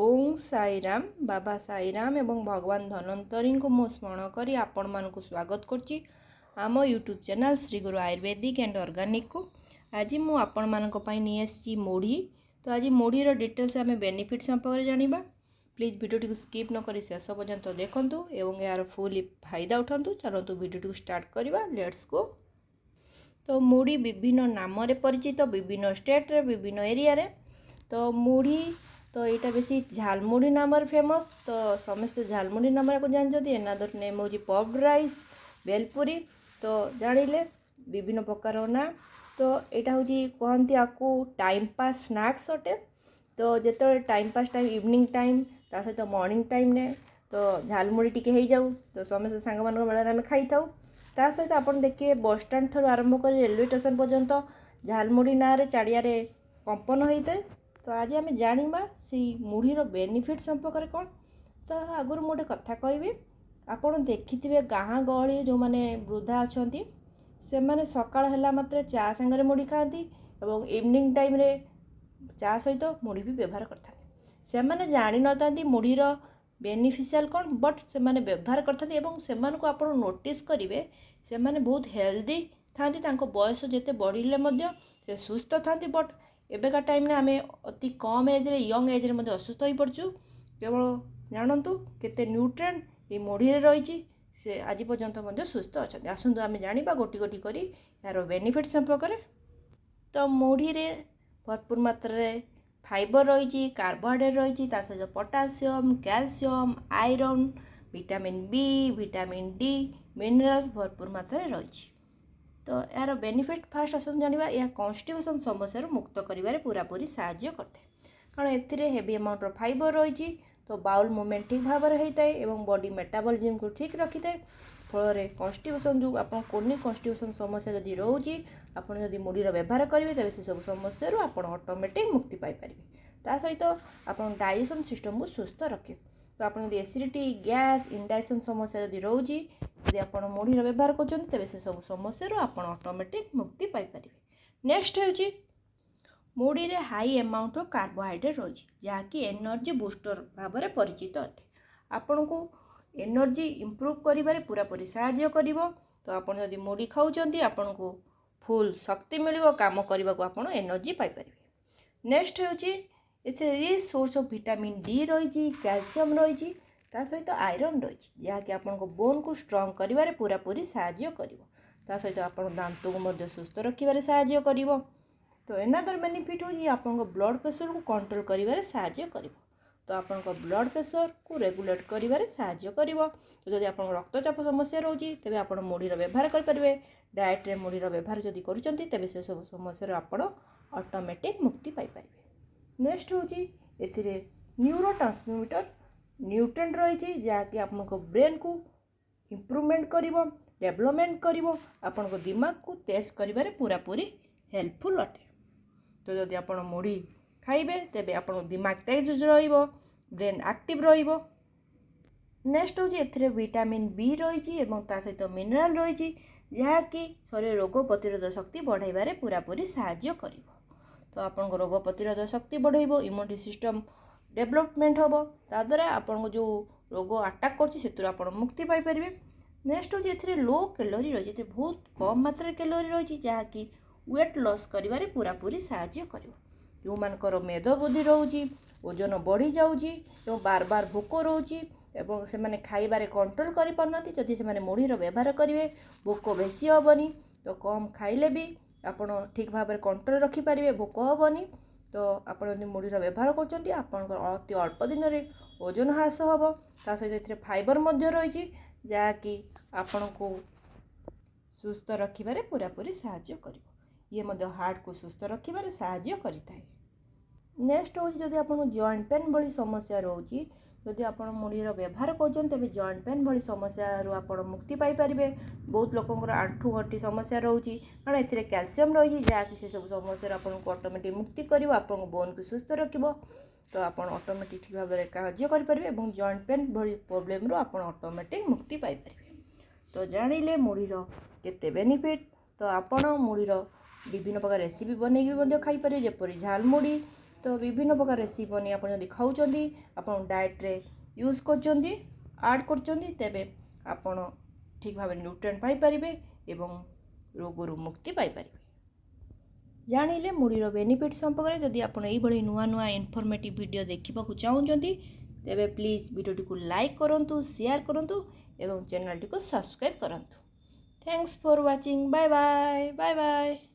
ଓଁ ସାଇରାମ, ବାବା ସାଇରାମ ଏବଂ ଭଗବାନ ଧନ୍ୱନ୍ତରୀଙ୍କୁ ମୁଁ ସ୍ମରଣ କରି ଆପଣମାନଙ୍କୁ ସ୍ୱାଗତ କରୁଛି ଆମ YouTube channel Shri Guru ayurvedic and ଅର୍ଗାନିକକୁ। ଆଜି ମୁଁ ଆପଣମାନଙ୍କ ପାଇଁ ନେଇ ଆସିଛି ମୁଢ଼ି। ତ ଆଜି ମୁଢ଼ିର ଡିଟେଲ୍ସ ଆମେ ବେନିଫିଟ୍ ସମ୍ପର୍କରେ ଜାଣିବା। ପ୍ଲିଜ୍ ଭିଡ଼ିଓଟିକୁ ସ୍କିପ୍ ନ କରି ଶେଷ ପର୍ଯ୍ୟନ୍ତ ଦେଖନ୍ତୁ ଏବଂ ଏହାର ଫୁଲ୍ ଫାଇଦା ଉଠାନ୍ତୁ। ଚାଲନ୍ତୁ, ଭିଡ଼ିଓଟିକୁ ଷ୍ଟାର୍ଟ କରିବା। Let's go. ତ ମୁଢ଼ି ବିଭିନ୍ନ ନାମରେ ପରିଚିତ ବିଭିନ୍ନ ଷ୍ଟେଟ୍ରେ, ବିଭିନ୍ନ ଏରିଆରେ। ତ ମୁଢ଼ି ତ ଏଇଟା ବେଶୀ ଝାଲମୁଢ଼ି ନାମରେ ଫେମସ୍। ତ ସମସ୍ତେ ଝାଲମୁଢ଼ି ନାମରେ ଆକୁ ଜାଣିଛନ୍ତି। ଏନାଦର ନେମ୍ ହେଉଛି ପଫ୍ଡ ରାଇସ୍, ଭେଲପୁରୀ। ତ ଜାଣିଲେ ବିଭିନ୍ନ ପ୍ରକାର ନାଁ। ତ ଏଇଟା ହେଉଛି, କୁହନ୍ତି ଆକୁ ଟାଇମ୍ ପାସ୍ ସ୍ନାକ୍ସ ଅଟେ। ତ ଯେତେବେଳେ time pass time, evening time, ତା ସହିତ ମର୍ଣ୍ଣିଂ ଟାଇମ୍ରେ ତ ଝାଲମୁଢ଼ି ଟିକେ ହେଇଯାଉ, ତ ସମସ୍ତେ ସାଙ୍ଗମାନଙ୍କ ମେଳରେ ଆମେ ଖାଇଥାଉ। ତା ସହିତ ଆପଣ ଦେଖିବେ, ବସଷ୍ଟାଣ୍ଡ ଠାରୁ ଆରମ୍ଭ କରି ରେଲୱେ ଷ୍ଟେସନ୍ ପର୍ଯ୍ୟନ୍ତ ଝାଲମୁଢ଼ି ନାଁରେ ଚାରିଆଡ଼େ କମ୍ପନ ହୋଇଥାଏ। ତ ଆଜି ଆମେ ଜାଣିବା ସେଇ ମୁଢ଼ିର ବେନିଫିଟ୍ ସମ୍ପର୍କରେ କ'ଣ। ତ ଆଗରୁ ମୁଁ ଗୋଟେ କଥା କହିବି। ଆପଣ ଦେଖିଥିବେ, ଗାଁ ଗହଳିରେ ଯେଉଁମାନେ ବୃଦ୍ଧା ଅଛନ୍ତି, ସେମାନେ ସକାଳ ହେଲା ମାତ୍ରେ ଚା ସାଙ୍ଗରେ ମୁଢ଼ି ଖାଆନ୍ତି ଏବଂ ଇଭିନିଂ ଟାଇମ୍ରେ ଚା ସହିତ ମୁଢ଼ି ବି ବ୍ୟବହାର କରିଥାନ୍ତି। ସେମାନେ ଜାଣିନଥାନ୍ତି ମୁଢ଼ିର ବେନିଫିସିଆଲ୍ କ'ଣ, ବଟ୍ ସେମାନେ ବ୍ୟବହାର କରିଥାନ୍ତି ଏବଂ ସେମାନଙ୍କୁ ଆପଣ ନୋଟିସ୍ କରିବେ, ସେମାନେ ବହୁତ ହେଲ୍ଦି ଥାନ୍ତି। ତାଙ୍କ ବୟସ ଯେତେ ବଢ଼ିଲେ ମଧ୍ୟ ସେ ସୁସ୍ଥ ଥାନ୍ତି। ବଟ୍ ଏବେକା ଟାଇମ୍ରେ ଆମେ ଅତି କମ୍ ଏଜ୍ରେ, ୟଙ୍ଗ ଏଜ୍ରେ ମଧ୍ୟ ଅସୁସ୍ଥ ହୋଇପଡ଼ୁଛୁ। କେବଳ ଜାଣନ୍ତୁ କେତେ ନ୍ୟୁଟ୍ରିଏଣ୍ଟ ଏଇ ମୁଢ଼ିରେ ରହିଛି, ସେ ଆଜି ପର୍ଯ୍ୟନ୍ତ ମଧ୍ୟ ସୁସ୍ଥ ଅଛନ୍ତି। ଆସନ୍ତୁ, ଆମେ ଜାଣିବା ଗୋଟି ଗୋଟି କରି ଏହାର ବେନିଫିଟ୍ ସମ୍ପର୍କରେ। ତ ମୁଢ଼ିରେ ଭରପୁର ମାତ୍ରାରେ ଫାଇବର ରହିଛି, କାର୍ବୋହାଇଡ୍ରେଟ୍ ରହିଛି, ତା ସହିତ potassium, calcium, iron, vitamin B, vitamin D, minerals ଭରପୁର ମାତ୍ରାରେ ରହିଛି। ତ ଏହାର ବେନିଫିଟ୍ ଫାଷ୍ଟ ଆସନ୍ତୁ ଜାଣିବା। ଏହା କନଷ୍ଟିପେସନ୍ ସମସ୍ୟାରୁ ମୁକ୍ତ କରିବାରେ ପୁରାପୁରି ସାହାଯ୍ୟ କରିଥାଏ, କାରଣ ଏଥିରେ ହେଭି ଆମାଉଣ୍ଟର ଫାଇବର ରହିଛି। ତ ବାଉଲ୍ ମୁଭମେଣ୍ଟ ଠିକ୍ ଭାବରେ ହୋଇଥାଏ ଏବଂ ବଡି ମେଟାବଲିଜିମ୍କୁ ଠିକ୍ ରଖିଥାଏ। ଫଳରେ କନଷ୍ଟିପେସନ୍ ଯେଉଁ ଆପଣ କ୍ରୋନିକ୍ କନଷ୍ଟିପେସନ୍ ସମସ୍ୟା ଯଦି ରହୁଛି, ଆପଣ ଯଦି ମୁଢ଼ିର ବ୍ୟବହାର କରିବେ, ତେବେ ସେସବୁ ସମସ୍ୟାରୁ ଆପଣ ଅଟୋମେଟିକ୍ ମୁକ୍ତି ପାଇପାରିବେ। ତା ସହିତ ଆପଣ ଡାଇଜେସନ୍ ସିଷ୍ଟମକୁ ସୁସ୍ଥ ରଖେ। ତ ଆପଣ ଯଦି ଏସିଡ଼ିଟି, ଗ୍ୟାସ୍, ଇନଡାଇଜେସନ୍ ସମସ୍ୟା ଯଦି ରହୁଛି, ଯଦି ଆପଣ ମୁଢ଼ିର ବ୍ୟବହାର କରୁଛନ୍ତି, ତେବେ ସେସବୁ ସମସ୍ୟାରୁ ଆପଣ ଅଟୋମେଟିକ୍ ମୁକ୍ତି ପାଇପାରିବେ। ନେକ୍ସଟ ହେଉଛି, ମୁଢ଼ିରେ ହାଇ ଆମାଉଣ୍ଟ ଅଫ୍ କାର୍ବୋହାଇଡ୍ରେଟ୍ ରହିଛି, ଯାହାକି ଏନର୍ଜି ବୁଷ୍ଟର ଭାବରେ ପରିଚିତ ଅଟେ। ଆପଣଙ୍କୁ ଏନର୍ଜି ଇମ୍ପ୍ରୁଭ୍ କରିବାରେ ପୁରାପୁରି ସାହାଯ୍ୟ କରିବ। ତ ଆପଣ ଯଦି ମୁଢ଼ି ଖାଉଛନ୍ତି, ଆପଣଙ୍କୁ ଫୁଲ୍ ଶକ୍ତି ମିଳିବ, କାମ କରିବାକୁ ଆପଣ ଏନର୍ଜି ପାଇପାରିବେ। ନେକ୍ସଟ ହେଉଛି, ଏଥିରେ rich source of vitamin D ରହିଛି, କ୍ୟାଲସିୟମ୍ ରହିଛି, ତା ସହିତ ଆଇରନ୍ ରହିଛି, ଯାହାକି ଆପଣଙ୍କ ବୋନ୍କୁ ଷ୍ଟ୍ରଙ୍ଗ କରିବାରେ ପୁରାପୁରି ସାହାଯ୍ୟ କରିବ। ତା ସହିତ ଆପଣ ଦାନ୍ତକୁ ମଧ୍ୟ ସୁସ୍ଥ ରଖିବାରେ ସାହାଯ୍ୟ କରିବ। ତ ଏନାଦର ବେନିଫିଟ୍ ହେଉଛି, ଆପଣଙ୍କ ବ୍ଲଡ଼ ପ୍ରେସରକୁ କଣ୍ଟ୍ରୋଲ କରିବାରେ ସାହାଯ୍ୟ କରିବ। ତ ଆପଣଙ୍କ ବ୍ଲଡ଼ ପ୍ରେସରକୁ ରେଗୁଲେଟ୍ କରିବାରେ ସାହାଯ୍ୟ କରିବ। ତ ଯଦି ଆପଣଙ୍କ ରକ୍ତଚାପ ସମସ୍ୟା ରହୁଛି, ତେବେ ଆପଣ ମୁଢ଼ିର ବ୍ୟବହାର କରିପାରିବେ। ଡାଏଟ୍ରେ ମୁଢ଼ିର ବ୍ୟବହାର ଯଦି କରୁଛନ୍ତି, ତେବେ ସେସବୁ ସମସ୍ୟାରୁ ଆପଣ ଅଟୋମେଟିକ୍ ମୁକ୍ତି ପାଇପାରିବେ। ନେକ୍ସଟ ହେଉଛି, ଏଥିରେ ନ୍ୟୁରୋ ଟ୍ରାନ୍ସମିଟର ନ୍ୟୁଟ୍ରେଣ୍ଟ ରହିଛି, ଯାହାକି ଆପଣଙ୍କ ବ୍ରେନ୍କୁ ଇମ୍ପ୍ରୁଭମେଣ୍ଟ କରିବ, ଡେଭଲପମେଣ୍ଟ କରିବ, ଆପଣଙ୍କ ଦିମାଗକୁ ତେଜ କରିବାରେ ପୁରାପୁରି ହେଲ୍ପଫୁଲ୍ ଅଟେ। ତ ଯଦି ଆପଣ ମୁଢ଼ି ଖାଇବେ, ତେବେ ଆପଣଙ୍କ ଦିମାଗ ତେଜ ରହିବ, ବ୍ରେନ୍ ଆକ୍ଟିଭ୍ ରହିବ। ନେକ୍ସଟ ହେଉଛି, ଏଥିରେ ଭିଟାମିନ୍ ବି ରହିଛି ଏବଂ ତା ସହିତ ମିନେରାଲ୍ ରହିଛି, ଯାହାକି ଶରୀର ରୋଗ ପ୍ରତିରୋଧ ଶକ୍ତି ବଢ଼ାଇବାରେ ପୁରାପୁରି ସାହାଯ୍ୟ କରିବ। ତ ଆପଣଙ୍କ ରୋଗ ପ୍ରତିରୋଧ ଶକ୍ତି ବଢ଼ାଇବ, ଇମ୍ୟୁନିଟି ସିଷ୍ଟମ୍ ଡେଭଲପମେଣ୍ଟ ହେବ। ତା ଦ୍ୱାରା ଆପଣଙ୍କୁ ଯେଉଁ ରୋଗ ଆଟାକ୍ କରୁଛି, ସେଥିରୁ ଆପଣ ମୁକ୍ତି ପାଇପାରିବେ। ନେକ୍ସଟ ହେଉଛି, ଏଥିରେ ଲୋ କ୍ୟାଲୋରି ରହିଛି। ଏଥିରେ ବହୁତ କମ୍ ମାତ୍ରାରେ କ୍ୟାଲୋରି ରହିଛି, ଯାହାକି ୱେଟ୍ ଲସ୍ କରିବାରେ ପୁରାପୁରି ସାହାଯ୍ୟ କରିବ। ଯେଉଁମାନଙ୍କର ମେଦବୃଦ୍ଧି ରହୁଛି, ଓଜନ ବଢ଼ିଯାଉଛି ଏବଂ ବାର ବାର ଭୋକ ରହୁଛି ଏବଂ ସେମାନେ ଖାଇବାରେ କଣ୍ଟ୍ରୋଲ କରିପାରୁନାହାନ୍ତି, ଯଦି ସେମାନେ ମୁଢ଼ିର ବ୍ୟବହାର କରିବେ, ଭୋକ ବେଶୀ ହେବନି। ତ କମ୍ ଖାଇଲେ ବି ଆପଣ ଠିକ୍ ଭାବରେ କଣ୍ଟ୍ରୋଲ ରଖିପାରିବେ, ଭୋକ ହେବନି। ତ ଆପଣ ଯଦି ମୁଢ଼ିର ବ୍ୟବହାର କରୁଛନ୍ତି, ଆପଣଙ୍କର ଅତି ଅଳ୍ପ ଦିନରେ ଓଜନ ହ୍ରାସ ହେବ। ତା ସହିତ ଏଥିରେ ଫାଇବର ମଧ୍ୟ ରହିଛି, ଯାହାକି ଆପଣଙ୍କୁ ସୁସ୍ଥ ରଖିବାରେ ପୁରାପୁରି ସାହାଯ୍ୟ କରିବ। ଇଏ ମଧ୍ୟ ହାର୍ଟକୁ ସୁସ୍ଥ ରଖିବାରେ ସାହାଯ୍ୟ କରିଥାଏ। ନେକ୍ସଟ ହେଉଛି, ଯଦି ଆପଣଙ୍କୁ ଜଏଣ୍ଟ ପେନ୍ ଭଳି ସମସ୍ୟା ରହୁଛି, ଯଦି ଆପଣ ମୁଢ଼ିର ବ୍ୟବହାର କରୁଛନ୍ତି, ତେବେ ଜଏଣ୍ଟ ପେନ୍ ଭଳି ସମସ୍ୟାରୁ ଆପଣ ମୁକ୍ତି ପାଇପାରିବେ। ବହୁତ ଲୋକଙ୍କର ଆଣ୍ଠୁ ଗଣ୍ଠି ସମସ୍ୟା ରହୁଛି, କାରଣ ଏଥିରେ କ୍ୟାଲସିୟମ୍ ରହିଛି, ଯାହାକି ସେସବୁ ସମସ୍ୟାରୁ ଆପଣଙ୍କୁ ଅଟୋମେଟିକ୍ ମୁକ୍ତି କରିବ, ଆପଣଙ୍କ ବୋନ୍କୁ ସୁସ୍ଥ ରଖିବ। ତ ଆପଣ ଅଟୋମେଟିକ୍ ଠିକ୍ ଭାବରେ କାର୍ଯ୍ୟ କରିପାରିବେ ଏବଂ ଜଏଣ୍ଟ ପେନ୍ ଭଳି ପ୍ରୋବ୍ଲେମରୁ ଆପଣ ଅଟୋମେଟିକ୍ ମୁକ୍ତି ପାଇପାରିବେ। ତ ଜାଣିଲେ ମୁଢ଼ିର କେତେ ବେନିଫିଟ୍। ତ ଆପଣ ମୁଢ଼ିର ବିଭିନ୍ନ ପ୍ରକାର ରେସିପି ବନେଇକି ବି ମଧ୍ୟ ଖାଇପାରିବେ, ଯେପରି ଝାଲମୁଢ଼ି। ତ ବିଭିନ୍ନ ପ୍ରକାର ରେସିପି ବନେଇ ଆପଣ ଯଦି ଖାଉଛନ୍ତି, ଆପଣ ଡାଏଟ୍ରେ ୟୁଜ୍ କରୁଛନ୍ତି, ଆଡ଼୍ କରୁଛନ୍ତି, ତେବେ ଆପଣ ଠିକ୍ ଭାବରେ ନ୍ୟୁଟ୍ରିଏଣ୍ଟ ପାଇପାରିବେ ଏବଂ ରୋଗରୁ ମୁକ୍ତି ପାଇପାରିବେ। ଜାଣିଲେ ମୁଢ଼ିର ବେନିଫିଟ୍ ସମ୍ପର୍କରେ। ଯଦି ଆପଣ ଏଇଭଳି ନୂଆ ନୂଆ ଇନଫର୍ମେଟିଭ୍ ଭିଡ଼ିଓ ଦେଖିବାକୁ ଚାହୁଁଛନ୍ତି, ତେବେ ପ୍ଲିଜ୍ ଭିଡ଼ିଓଟିକୁ ଲାଇକ୍ କରନ୍ତୁ, ସେୟାର କରନ୍ତୁ ଏବଂ ଚ୍ୟାନେଲଟିକୁ ସବସ୍କ୍ରାଇବ୍ କରନ୍ତୁ। Thanks for watching. Bye bye, bye bye.